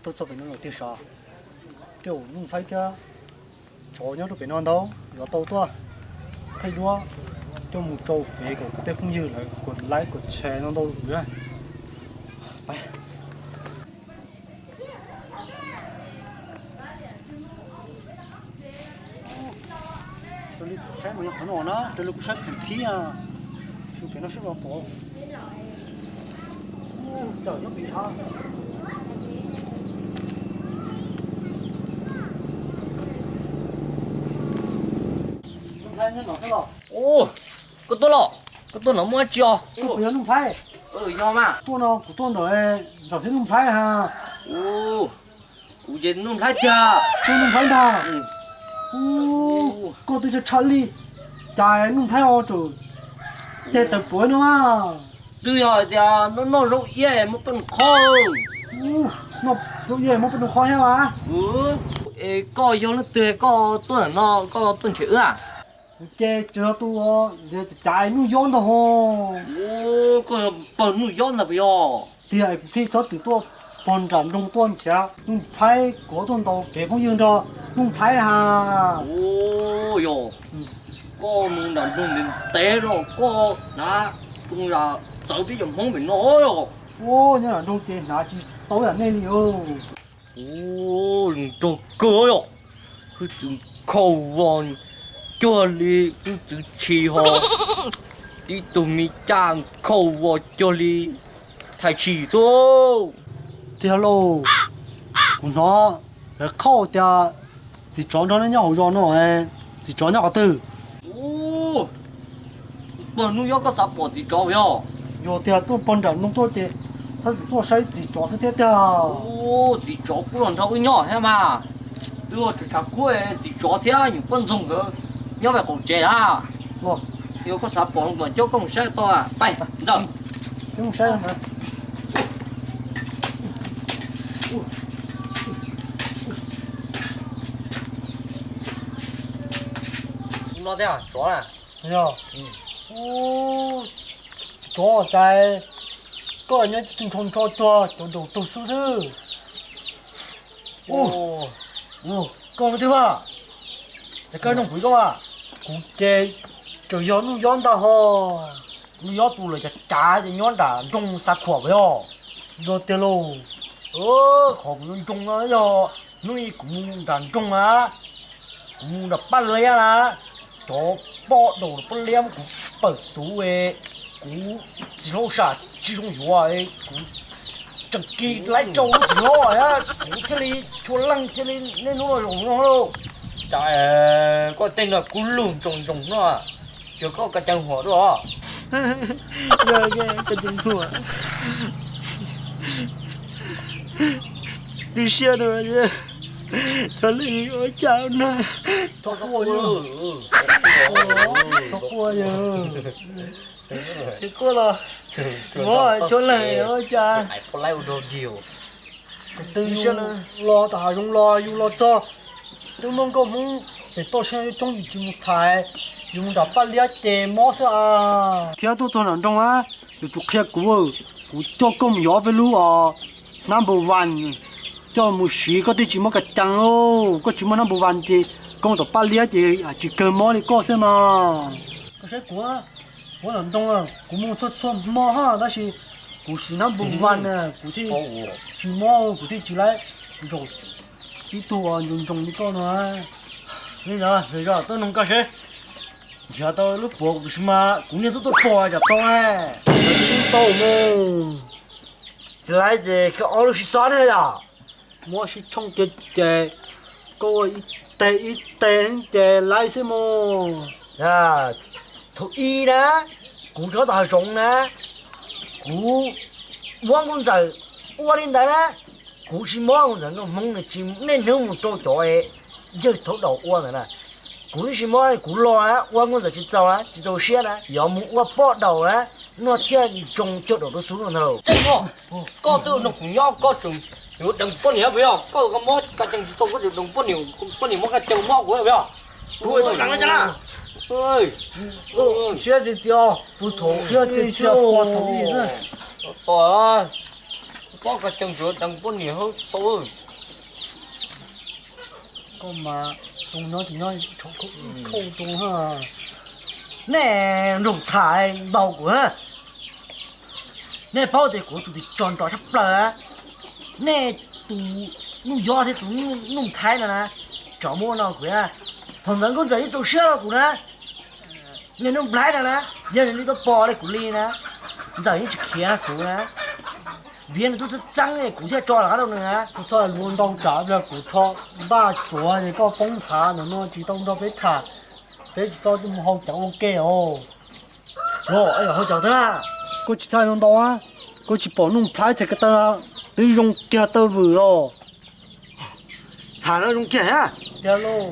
Tuaj txog pem no lawm tiag sav. Tej zaum Nuj Nplhaib thiab tsov nyob rau pem no ntau, yuav tau tuaj thaij duab coj mus rau fev kom kuv tej phooj ywg lawv kom like kom share no ntau ntau. Raws li kuv saib mas yog qhov no na, raws li kuv saib pem thib, su pem no seb los pom. Txawm nyob pem sab. Nyob no xwb los? Koj tuaj los? Koj tuaj no muaj dab tsi os? Koj puas yog Nuj Nplhaib? Yog mas. Tuaj no kuv tuaj ntawm Ntxawm thiab Nuj Nplhaib ha. Kuv ces Nuj Nplhaib tiag. Tuaj Nuj Nplhaib ntag. Koj twb tshaj tshaj li, cas Nuj Nplhaib ho tseem ceg tawv puav no a? Twb yog hais tias noj noj zaub iab muab poj niam qhob. Noj zaub iab muab poj niam qhob thiab mas. Es koj yog leej twg koj tuaj no koj tuaj nrhiav wb a? Kuv ces tseem yog tus, cas Nuj Yob ntag ho. Koj yog pog Nuj Yob ntag puas yog? Tiag es kuv thiaj txhob txwm tuaj pog nram nroog tuaj nrhiav Nuj Nplhaib, kuv tuaj ntaus kev phooj ywg nrog Nuj Nplhaib ha. Yog, koj mus nram nroog ntev ntev no koj hnav zoo yam txawv peb cov Hmoob pem no yog. Nyob nram nroog ces hnav tsis tau yam nej li. Zoo nraug kawg yom, hwj txwv nkhaus vos cuag li hwj txwv tshis ho, tib tug me caj nkhaus vos cuag li thais tshis xwb. Tiag lauj, kuv hnov lawv qhauj tias txiv tsov nrog nej nyob hauv zos no, txiv tsov nyob qhov twg? Pog Nuj Yob, koj xav pom txiv tsov yog? Yog tiag, tuaj pog nram nroog tuaj ces txhob txwm tuaj saib txiv tsov xwb thiab tiag. Txiv tsov kuj los nrog wb nyob thiab mas. Twb ua tshav tshav kub, txiv tsov thiab nyuam poj ntxoog nkawd nyob ve qaum tsev na. Yog koj xav pom los kom coj koj mus saib tau. Pais, Ntxawm. No thiab tsov na. Yog, txiv tsov cas koj nyob tus nrho nrho cuag cov daus tug xwb xwb. Koj mus twg mas? Ces koj nug kuv koj mas. Kuv ces tseem yog Nuj Yob ntag ho. Nuj Yob tus lawv cav cav ces nyob nram nroog Xa Khuam yog. Yog tiag lauj. Qhov kuv nyob nroog no yog hnub ib kuv mus nram nroog na, kuv mus nram Paj Liab na, cov poj daus Paj Liab muab kuv pawm xuv, kuv txiv hlob sam tsis zoo yuav, kuv tseem kis laib rau lub txiv hlob thiab kuv thiaj li chua leej thiaj li niaj hnub no zoo no lauj. Cas koj tej no kub lug ntsoog ntsoog no, tsuas koj ka ceev huam dua. Ka ceev huam. Tu siab no, cov leej ua cas na. Txhob quaj, txhob quaj yawg. Tsis quaj los mob cuab leeg ua cas. Kuv twb yus los tom hav zoov los yus los txog twb muaj nkauj Hmoob pem toj siab coob yus tsis mus thaiv, yus mus nram Paj Liab ces mob xwb a. Thiab tuaj txog nram nroog a, yuav tsum qhia kuv, kuv coj koj mus yuav ob peb lub os, hnab npau vas coj mus siv, koj thiaj tsis mob ka cees lauj. Koj tsis muaj hnab npau vas ces koj mus tom Paj Liab ces tsis kawg mob li koj xwb mas. Koj saib kuv, kuv nram nroog kuv mus txhua txhua hmo ha tab sis kuv siv hnab npau vas na kuv thiaj tsis mob, kuv thiaj tsis laib nrog tib tug nroos nroos li koj no. Li ntawd, tuaj nug koj seb, nrhiav tau lub puav kuv tus tsis mas kuv niag tub tuaj pog cas tau ne. Tau mus. Tsis laib ces koj ob lub sib xob ne yom. Muab sib tshooj kiag ces koj ua ib teg ib teg ces laib xwb mus. Thaum ub na, kuv nyob tom hav zoov na, kuv muab nkauj ntxawm ua li ntawd na, kuv tsis mob nkauj ntxawm, nkauj Hmoob nws tsis niaj hnub mus rau cov yawg thaub daus ua ntawd na. Kuv twb tsis mob, kuv los na ua nkauj ntxawm tsis txaus na, tsis txaus siab na, yuav mus ua poj daus na, noj thiaj zoo cuag daus rau xub no ntag lauj. Koj twb nrog kuv nyob koj tseem yuav deev poj niam puas yog? Koj mob ka cees tsis txaus koj tseem deev poj niam, poj niam mob ka cees mob kuv puas yog? Kuv tau deev no cas na. Siab txias txias, kuv thaum siab txias txias, kuv thaum ib xwb. Tom, Pob koj tseem yuav deev poj niam hauv tau. Koj mas tus nyob tsis nyob khauj tus. Nej nroog tham ntau kuv. Nej paub tias kuv tus txiv tsov nrov tshaj plaws. Nej tus Nuj Yob thiab tus Nuj Nplhaib no na, tsov muab no kuv. Thaum ntawd Nkauj Ntxawm yeej txaus siab rau kuv na. Niag Nuj Nplhaib no na, yog nws li tuaj pom li kuv li na, Ntxawm yeej tsis khiav kuv na, vim nws twb txeeb kuv thiaj tso rov qab rau nws na. Koj txhob luag ntau tsam pliag kuv rho ntaj tsuav es koj poob nthav ntawm no tsis tau nrog peb tham, peb tsis tau mus haus cawv ua ke os. Los, haus cawv thiab. Koj tsis txhob ntau ntau, koj tsis pom Nuj Nplhaib txhais ko taw twb zoo kiag taw vwm los. Tham no zoo kiag. Tiag lauj,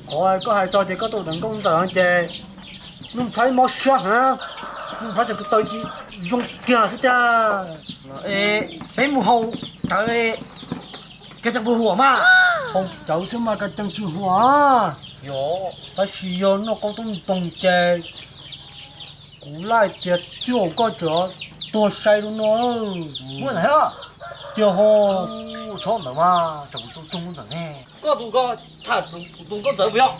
qhov koj hais txog tias koj tuaj deev Nkauj Ntxawm no ces Nuj Nplhaib mob siab heev, Nuj Nplhaib txhais ko taw zoo kiag xwb tiag. Peb mus haus cawv, koj tseem puas huam mas? Haus cawv xwb mas koj tseem tsis huam. Tab sis yog noj qaub tub ntoos ces kuv laij tias tiag koj tseem tuag sai rau no. Tiag ho. Txhob ntawd mas, tseem tus tus ntxawm ne. Koj tus ko tham tus Nkauj Ntxawm puas yog?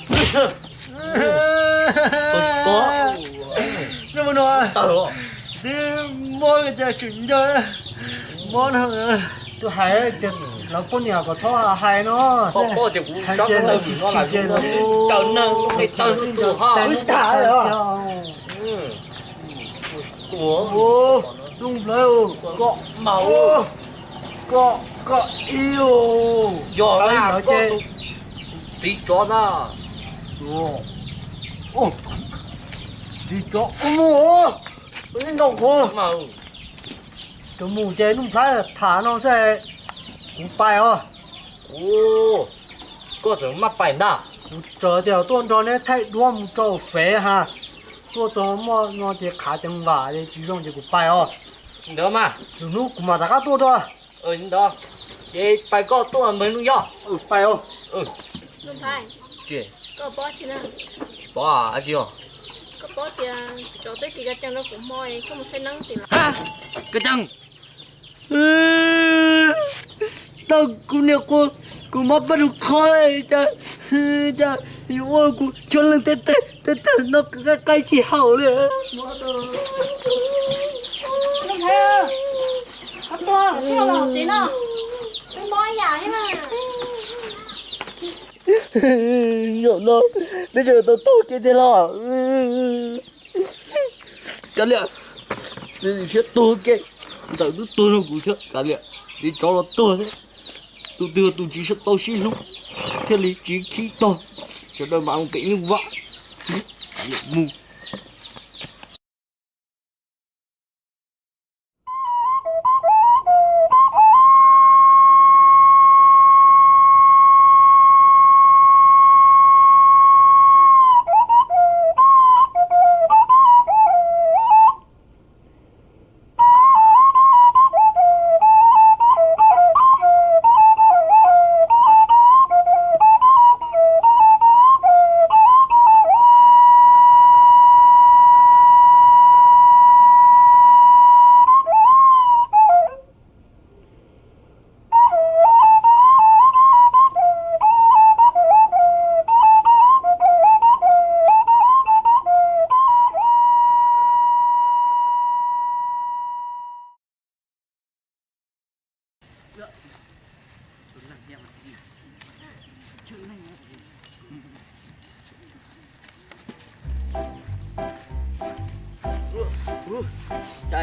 Tsis mob tias tseem nco, mob no. Twb hais tias lawv poj niam kom txhob hais no. Koj tias kuv sab tawg no las, kaw neeg qe tawg no tus ho. Wb tsis tham os. Ua, Nuj Nplhaib, koj mas, koj, koj ib, yog ntawd ces txiv tsov na. Txiv tsov, mus, mus ntau qhuav. Cov mus ces Nuj Nplhaib tham no xwb, kuv pais os. Koj tseem maj pais ntag. Kuv tseem tias tuaj nrog neb thaij duab mus rau fev ha, tuaj txog muaj no ces qhav ceev vam tsis zoo ces kuv pais os. Ntawd mas, lwm hnub kuv mam rov qab tuaj dua. Ntawd ces pais koj tuaj npawg Nuj Yob. Pais os. Nuj Nplhaib, koj paub tsi na? Tsis paub dab tsi os. Koj paub tias txiv tsov twb kis kab cees rau kuv hmo, koj mus saib neeb tim los. Kab cees. Tau kuv niam quas, kuv mob paj rau qhov cas, cas yuav ua kuv chua leej teb teg teb teg no qaib qaib tsis haum li. Koj tuag, koj los tsev no, twb mob ib yam thiab mas. Zaum no peb sawv daws tau tuag ua ke tiag los? Kav liam, siab tuag ua ke, Ntxawm twb tuag rau kuv thiab, kav liam, txiv tsov los tuag thiab. Tus twg tus tsis tau sib hlub thiaj li tsis khib tog, sawv daws mam mus pem nyuj vaj. Mus.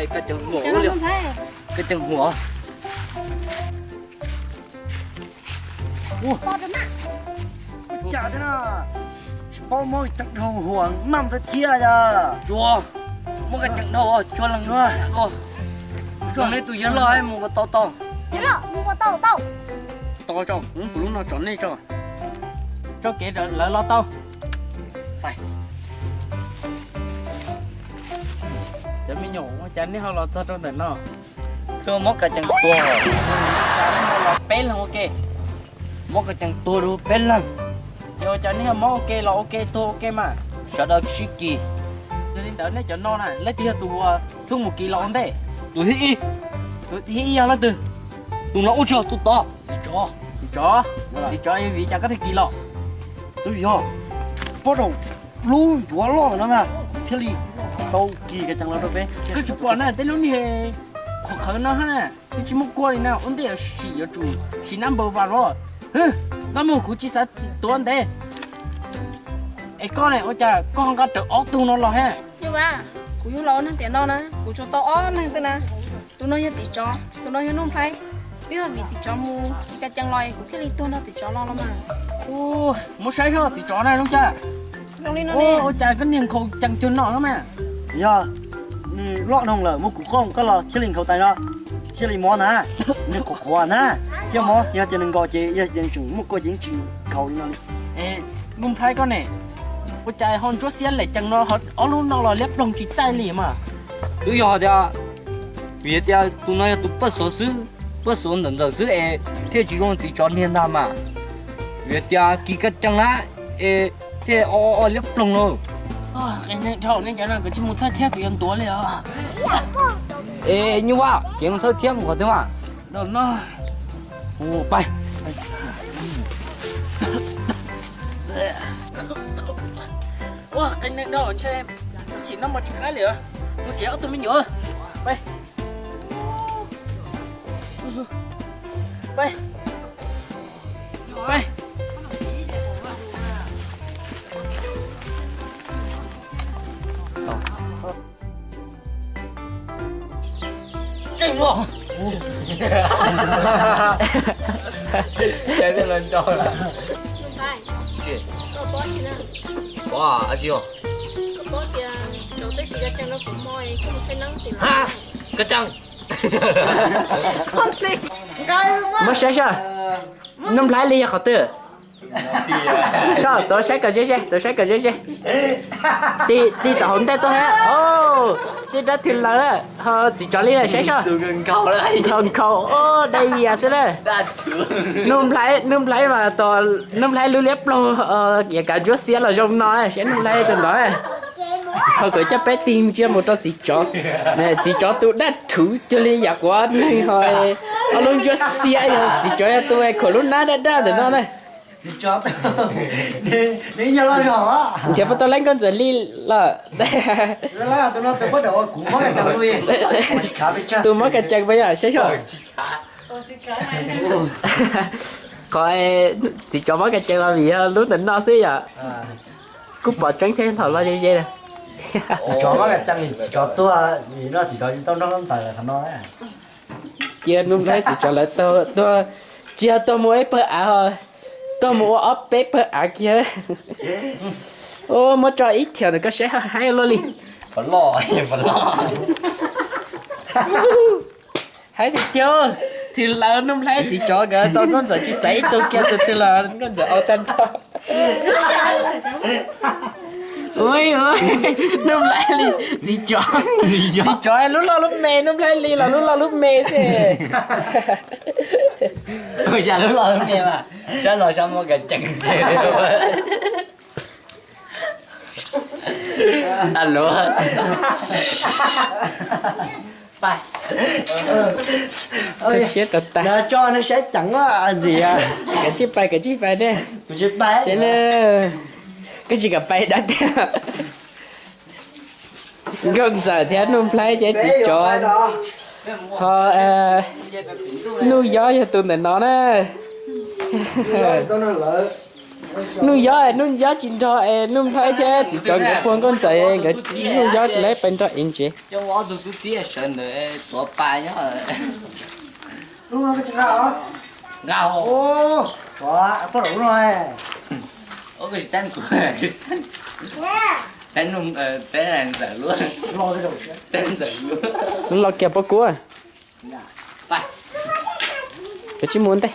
Koj tseem huam. Ua cas thiab na? Tsis paub muab ceem dhau huam mam ntawd thiab yog? Tsuas muab koj ceem dhau, tsuas leej no. Tsuas nej tus yawg loj mus ua tau tau. Yawg loj mus ua tau tau. Tau tso, kuv lub no tsom nej tso. Tso kev lawv los tau. Cov me nyuam, ua cas nej ho los txog rau ntawm no? Muab koj ceem tuag. Peb leeg ua ke. Muab koj ceem tuag rau peb leeg. Yog ua cas nej ho muab ua ke los ua ke tuag ua ke mas? Sawv daws sib kis. Yog li ntawd nej cov no na, leej twg yog tus uas xub mus kis los ua ntej? Tus thib ib. Tus thib ib yog leej twg? Tus no ua tsaug tus tod. Txiv tsov. Txiv tsov, txiv tsov vim cas koj thiaj kis los? Twb yog pab rau lub ncuav loj no na, kuv thiaj li tau kis ka cees los rau peb. Koj tsis pom na, tej lub niag qhuav qhawv no na, twb tsis muaj kua li na, ua ntej yuav sim yuav tsum sim nab npaws vas los. Noj mus, kuv tsis xav tuav ntev. Es koj ne, ua cas koj nqa rawv ob tug no los he? Nyuj Vaj, kuv yug los ua neeg tiam no na, kuv tsuas tau ob neeg xwb na. Tus no yog txiv tsov, tus no yog Nuj Nplhaib. Twb yog vim txiv tsov mus kis ka cees los es kuv thiaj li tuag nrog txiv tsov los los mas. Muab saib seb txiv tsov na zoo cas. Ua cas koj niag nkhaus cees cuag no na mas. Yog nws loj noog lawm, muab kuv qoj koj los thiaj li nkhaus tais no, thiaj li mob na. Nws qhuav qhuav na, thiaj mob. Yog tias nws nkaus ces yog tias nws tseem muaj kua ces yeej tsis nkhaus li no li. Nuj Nplhaib koj ne, ua cas ho ntsuab xiab lem cees no, ob lub no los liab ploog tsis txaij li mas. Twb yog tias, vim tias tus no yog tus paj xuav xwb, paj xuav ntawm ntxawm xwb es thiaj tsis zoo txiv tsov niag ntag mas. Vim tias kis ka cees na, es thiaj o o liab ploog no. Qee neeg dhau ne, cov no kuv tsis mus thawj thiab kuv yuav ntuav li os. Es Nyuj Vaj, ceev mus thawj thiab mus qhov twg mas? Pais. Ua qee neeg dhau ntshe tsis noj mov tsis qab li, mus tsev ob tug me nyuam. Pais. Pais. Pais. Tseem muaj. Ces thiaj los nrau lawm. Tsis, tsis pom dab tsi os. Ha, koj ceeb. Muab saib saib, Nuj Nplhaib li yog qhov twg? Saib, tuav saib kom ze ze, tuav saib kom ze ze. Tig, tig tom hauv ntej tuaj thiab. Tig dab thwv lawm, ho txiv tsov li lawm saib saib. Nkhaus, nkhaus, dai vias xwb na. Nuj Nplhaib, Nuj Nplhaib mas, Nuj Nplhaib lub liab ploog, yav kav ntsuab xiab los zoo no, saib Nuj Nplhaib tus ntawd. Ho kuv coj peb tig ntsia mus rau txiv tsov. Txiv tsov tus dab thwv cuag li yam quav neeg ho, ob lub ntsuab xiab, txiv tsov yog tus khuam lub nab daj daj ntawm no na. Txiv tsov, nws nyob loj zog. Nrhiav puas tau leej nkauj ntxawm li los? Tus no tus poj niam uas kuv muab ka cees, tus muab ka cees pas yog saib xyuas. Qhov txiv tsov muab ka cees los vim yog lub ntawm no xwb yom. Kuj pom tseeb thiab, thaum los ze ze. Txiv tsov muab ka cees, txiv tsov tuag, vim no txiv tsov tsis tau nrog ntxawm qhov no. Cia Nuj Nplhaib txiv tsov lawv tuag, tsis yog tuag mus ib pawg av, tuag mus ua ob peb pawg av kiag. Muab tso ib thiav ntawm koj saib haib luaj li. Haib tiag tiag, thwv lawv Nuj Nplhaib txiv tsov nkawd tau nkauj ntxawm tsis xaiv ib tug kiag, tus twg los nkauj ntxawm au tag nrho. Ua, Nuj Nplhaib li txiv tsov, txiv tsov lub loj lub me, Nuj Nplhaib li los lub loj lub me xwb. Ua cas lub loj lub me mas sab los sab muab ka cees. Alo. Pais. Koj siab tag tag. Nws tso nws saib ceev ntxiv. Kav tsij pais, kav tsij pais thiab. Kuv tsis pais. Koj tsis kam pais dab tiag. Nkauj ntxawm thiab Nuj Nplhaib thiab txiv tsov, ho Nuj Yob yog tus ntawm no na. Nuj Yob, Nuj Yob tsis nrog es Nuj Nplhaib thiab txiv tsov nkawd puag nkauj ntxawm, nkawd Nuj Yob tsis laib pais nrog es ntsev. Coj ob tug tub txib sawv ntawd tuav pais nyob. Nqa, poj laus no, peb ntxawm lub, peb ntxawm lub, los kiag pob kub. Pais, peb tsij mus ntej.